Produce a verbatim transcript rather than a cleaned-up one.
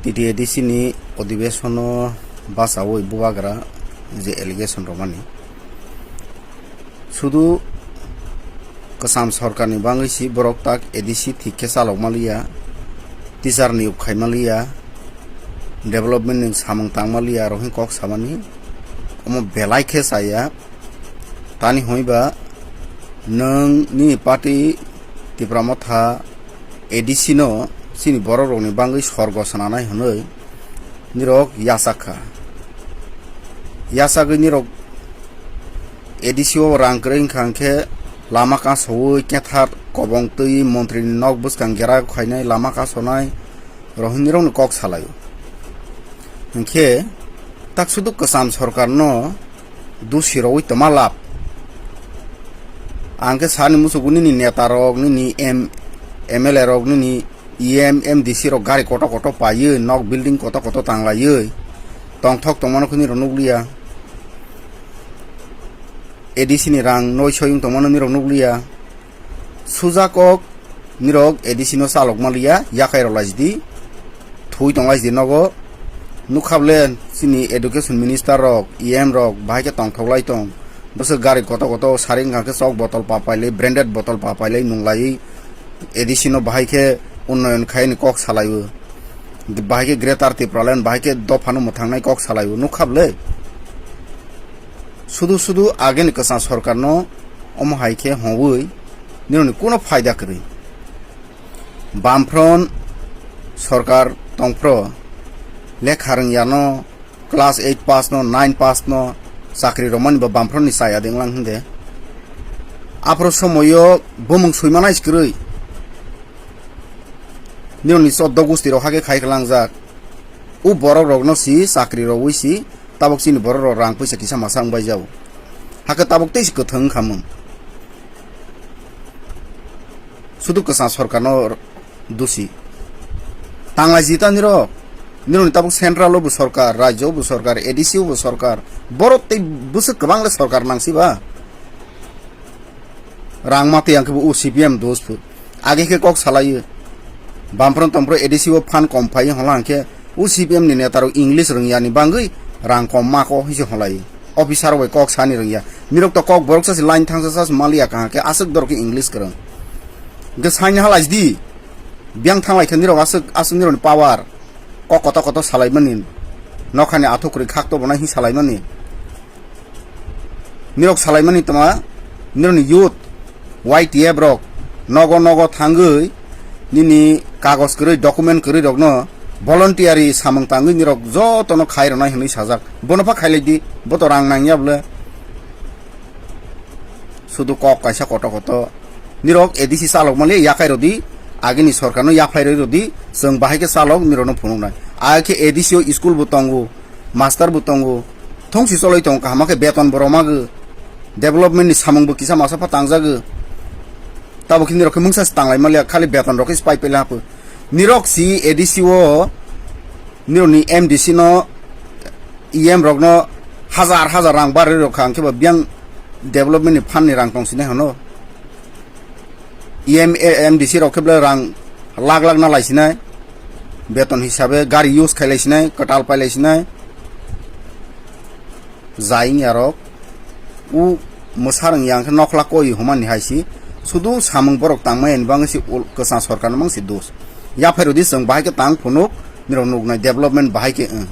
T T A D C ni odhibeshono bachaui bubagra je allegation romani. Sudu kwcham sorkarni bangwi si borok tak A D C thik khe chalok maliya, teacher niyok khai maliya, development ni samung tang maliya, rohing kok samani omo belai khe chaya. Tani hwnwi ba nwng nini party Tipra Motha A D C no chini borok rokni bangwi sorgo swnanai hwnwi nirok yachak kha. Yachagwi nirok A D C o rang kwrwi wngkha hwnkhe lama kasoui kethar kobong twi montri ni nok bwskang gera khainai lama kasonai rohini rokni kok salaio. Hinkhe tak sudu kwcham sorkarno dusi rogwi toma lab. Ang khe sani musugo nini neta rok, nini M-, M L A rok, nini E M, M D C rok gari koto koto paiwi, nok building koto koto tanglaiwi tongthok tongmano khe nirok nukliya. A D C ni rang noi soyung tongmano nirok nukliya. Suja kok nirok A D C no chalok maliya, yakai rok laisidi, thui tong laisidi nogo. Nukha bole chini education minister rok, E M rok bahai khe tongthok lai tong. Bwswk gari koto koto sari wngkha khe chok botol pa pailai, branded botol pa pailai nunglaiwi A D C no bahai khe unnoyon khaini kok salaio. Bahai khe Greater Tipraland, bahai khe dophano mwthangnai kok salaio. Nukha bole? Sudu sudu ageni kwchang sorkarno omo hai khe hongwi nirokni kuno phaida kwrwi. Bamfront sorkar tongphro lekha rwngyano, class eight pass no, nine pass no chakri romani bo Bamfront ni chaya denglang hwnde. Aphro somoyo bumung suimanai kwrwi. Nirokni choddo gusti rok hake khai klangjak. U borok rokno si chakri rogwi si, tabok chini borok rok rang puisa kisa masa wngbai jao. Hake tabok tei si kwthwng wngkha mung. Sudu kwchang sorkarno dusi. Tanglai jita nirok. Nirokni tabok central o bo sorkar, rajyo o bo sorkar, A D C o bo sorkar. Borok tei bwswk kwbang le sorkar nangsi ba. Rang matwi ang khe bo u C P M dos phu. Age khe kok salaio. Bamfront tongphro A D C o phan kom phai hola hwnkhe u C P M ni neta rok English rwngya ni bangwi rang kom ma ko hise holai. Officer bai kok sani rwngya. Nirok to kok borok sasi line thangsa sasi maliya kaham khe aswk dorok khe English kwrwng. Hwnkhe saini halai di. Biyang thanglai khe nirok aswk aswk nirok ni power. Kok koto koto salai mani. Nokhani athuk kwrwi khak to bonai hi salai mani. Nirok salaimani tongma, nirokni youth, Y T F rok nogo nogo thangwi nini kagoj kwrwi, document kwrwi rokno voluntary samung tangwi nirok jotono khai rwnai hwnwi sajak. Bono pha khailai di, bo to rang nangya bwle. Sudu kok kaisa koto koto. Nirok A D C chalok mali yakai rodi, agini sorkarno yaphai rwi rodi, chwng bahai khe chalok nirokno phunuknai. Ai khe A D C o school bo tongo, master bo tongo, thongsi choloi tongo, kaham khe beton bo romagw, development ni samung bo kisa masa pha tangjago. Tabo khe nirok khe mungsa se tanglai maliya, khali beton rok khe se pai pele hapo. Nirok si A D C o nirokni M D C no, E M rokno hajar hajar rang barwi rok kha, hwnkhe bo biyang development ni fund ni rang tong sinai hano. E M, M D C rok khe bwle rang lakh lakh na lai sinai, beton hisabe gari use khai lai sinai, kwtal pai lai sinai. Jai wngya rok u mwsarang yang khe nokhla koi humani hai si, sudu samung borok tangmani bangwi si ul-, kwchang sorkarno mang si dos. Yaphai rodi chwng bahai khe tang phunuk, nirok nuknai development bahai khe wng.